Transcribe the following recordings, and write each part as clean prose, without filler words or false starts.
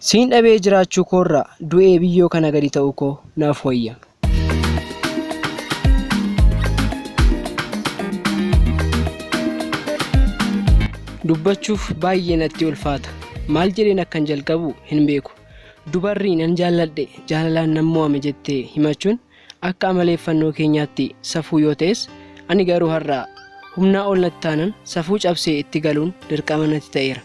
Siin dhabee jiraachuu koorra du'ee biyyoo kana gadi ta'uu koo naaf wayya. Dubbachuuf baay'ee natti ulfaata. Maal jedheen akkan jalqabu hin beeku. Dubarri nan jaalladhe jaalalaan nan mo'ame jettee himachuun akka amaleeffannoo keenyaatti safuu yoo ta'es ani garuu har'a humnaa ol natti taanan safuu cabsee itti galuun dirqama natti ta'eera.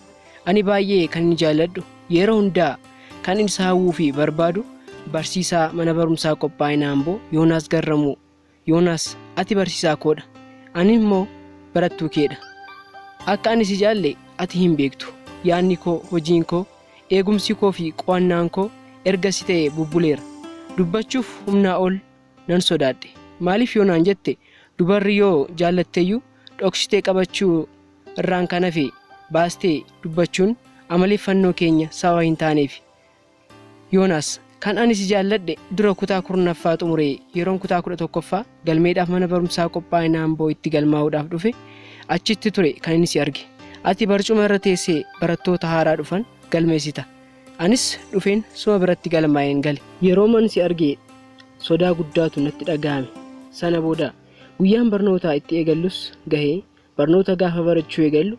Ani baay'ee kanin jaalladhu, yeroo hundaa kan isa hawwuu fi barbaadu barsiisaa mana barumsaa qophaa'ina Amboo Yoonaas Garramuu. Yoonaas, ati barsiisaa koodha. Ani immoo barattuu keedha. Akka ani si jaalle ati hin beektu. Yaadni koo, hojiin koo, eegumsi koo fi qo'annaan koo erga si ta'ee bubbuleera. Dubbachuuf humnaa ol nan sodaadhe. Maaliif yoo naan jette, dubarri yoo jaallatteyyuu dhoksitee qabachuu irraan kan hafe baastee dubbachuun amaleeffannoo keenya sababa hin taaneefi. Yoonaas, kan ani si jaalladhe dura kutaa 10ffaa xumuree yeroon kutaa 11ffaa galmeedhaaf mana barumsaa qophaa'ina Amboo itti galmaa'uudhaaf dhufe achitti ture kanin si arge. Ati barcuma irra teessee barattoota haaraa dhufan galmeessita. Anis dhufeen suma biratti galmaa'een gale. Yerooman si arge sodaa guddaatu natti dhagahame. Sana booda guyyaan barnootaa itti eegallus gahee barnoota gaafa barachuu eegallu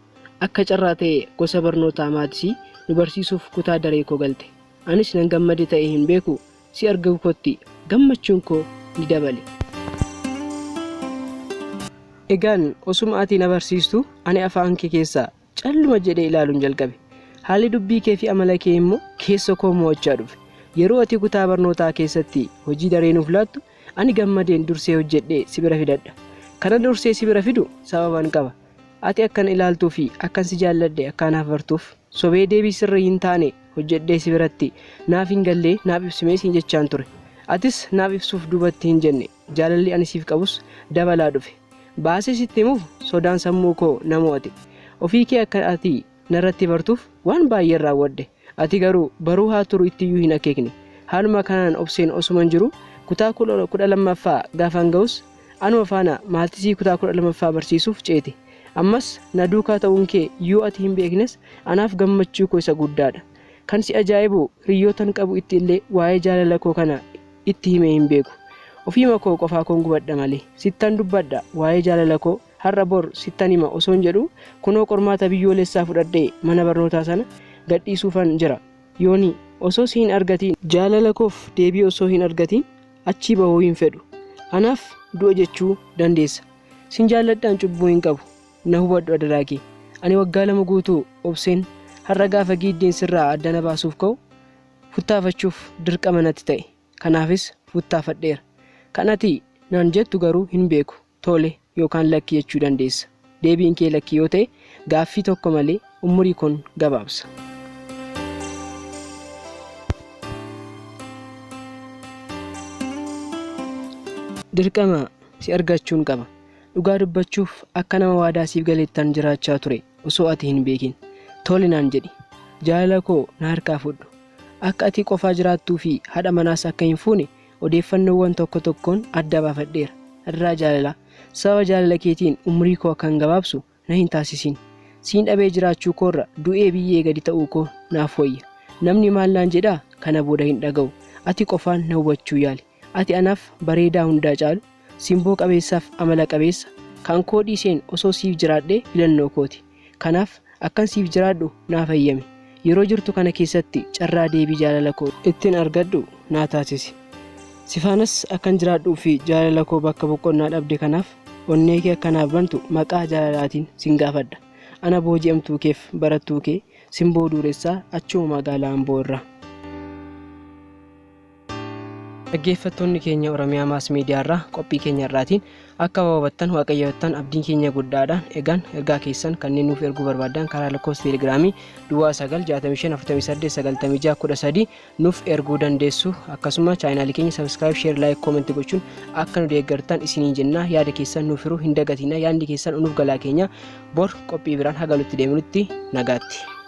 akka carraa ta'ee gosa barnootaa maatisii nu barsiisuuf kutaa daree koo galte. Anis nan gammade ta'ee hin beeku si arguu kootti gammachuun koo ni dabale. Egaan osuma ati na barsiistuu ani afaan kee keessaa Calluma jedhee ilaaluun jalqabe. Haalli dubbii kee fi amala kee immoo keessa koo mo'achaa dhufe. Yeroo ati kutaa barnootaa keessatti hojii daree nuuf laattu, ani gammadeen dursee hojjedhee si bira fidadha. Kanan dursee si bira fidu sababan qaba. Ati akkan ilaaltuu fi akkan si jaalladhe akka anaaf bartuuf, sobee deebii sirrii hin taane hojjedhee si biratti naaf hin gallee naaf ibsimee siin jechaan ture. Atis naaf ibsuuf duubatti hin jenne. Jaalalli ani siif qabus dabalaa dhufe. Baasee sitti himuuf sodaan sammuu koo na mo'ate. Ofii kee akka ati narratti bartuuf waan baay'een raawwadhe. Ati garuu baruu haa turu ittiyyuu hin akeekne. Haaluma kanaan obseen osuman jiruu kutaa 12ffaa gaafan ga'us anuma faana maatisii kutaa 12ffaa barsiisuuf ceete. Ammas na duukaa ta'uun kee yoo ati hin beeknes anaaf gammachuu koo isa guddaadha. Kan si ajaa'ibu hiriyyootan qabu itti illee waa'ee jaalala koo kana itti himee hin beeku. Ofiima koo qofaa koon gubadha malee. Sittan dubbadha, waa'ee jaalala koo har'a bor sittan hima osoon jedhuu kunoo qormaata biyyoolessaa fudhadhee mana barnootaa sana gadhiisuufan jira. Yoonii, osoo si hin argatiin, jaalala koof deebii osoo hin argatiin achii bahuu hin fedhu. Anaaf du'a jechuu dandeessa. Sin jaalladhaan cubbuu hin qabu. Na hubadhu adaraa kee. Ani waggaa 2 guutuu obseen har'a gaafa giiddiin sirraa adda na baasuuf ka'u futtaafachuuf dirqama natti ta'e. Kanaafis futtaafadheera. Kan ati naan jettu garuu hin beeku. Tole yookaan lakki jechuu dandeessa. Deebiin kee lakki yoo ta'e gaaffii tokko malee umurii koon gabaabsa. Dirqama si argachuun qaba. Dhugaa dubbachuuf akka nama waadaa siif galeettan jiraachaa ture osoo ati hin beekin. Tole naan jedhi. Jaalala koo na harkaa fudhu. Akka ati qofaa jiraattuu fi haadha manaas akka hin fuune odeeffannoowwan tokko tokkoon adda baafadheera. Adaraa jaalalaa, sababa jaalala keetiin umrii koo akkan gabaabsu na hin taasisin. Siin dhabee jiraachuu koorra du'ee biyyee gadi ta'uu koo naaf wayya. Namni maal naan jedhaa kana booda hin dhaga'u. Ati qofaan na hubachuu yaali. Ati anaaf bareedaa hundaa caalu, simboo qabeessaaf amala qabeessa, kan koo dhiiseen osoo siif jiraadhee filannoo kooti. Kanaaf akkan siif jiraadhu naaf hayyami. Yeroo jirtu kana keessatti carraa deebii jaalala koo ittin argadhu naa taasisi. Si faanas akkan jiraadhuu fi jaalala koo bakka boqonnaa dhabde kanaaf onnee kee akka naaf bantu maqaa jaalalaatiin sin gaafadha. Ana booji'amtuu keef barattuu kee Simboo Duuressaa achuma magaalaa Amboo irraa. Dhaggeeffattoonni keenya Oromiyaa Maas Miidiyaa irraa qophii keenya irraatiin akka hubattan waaqayyoottan abdiin keenya guddaadha. Egaan ergaa keessan kanneen nuuf erguu barbaaddan karaa lakkoofsa teelegiraamii duwwaa 9 65 48 96 13 nuuf erguu dandeessu. Akkasuma chaayinaalii keenya subscribe, share, like, comment gochuun akka nu deeggartan isiniin jenna. Yaada keessan nuuf hiruu hin dagatina. Yaadni keessan nuuf galaa keenya. Bor qophii biraan haga nutti deemnutti nagaatti.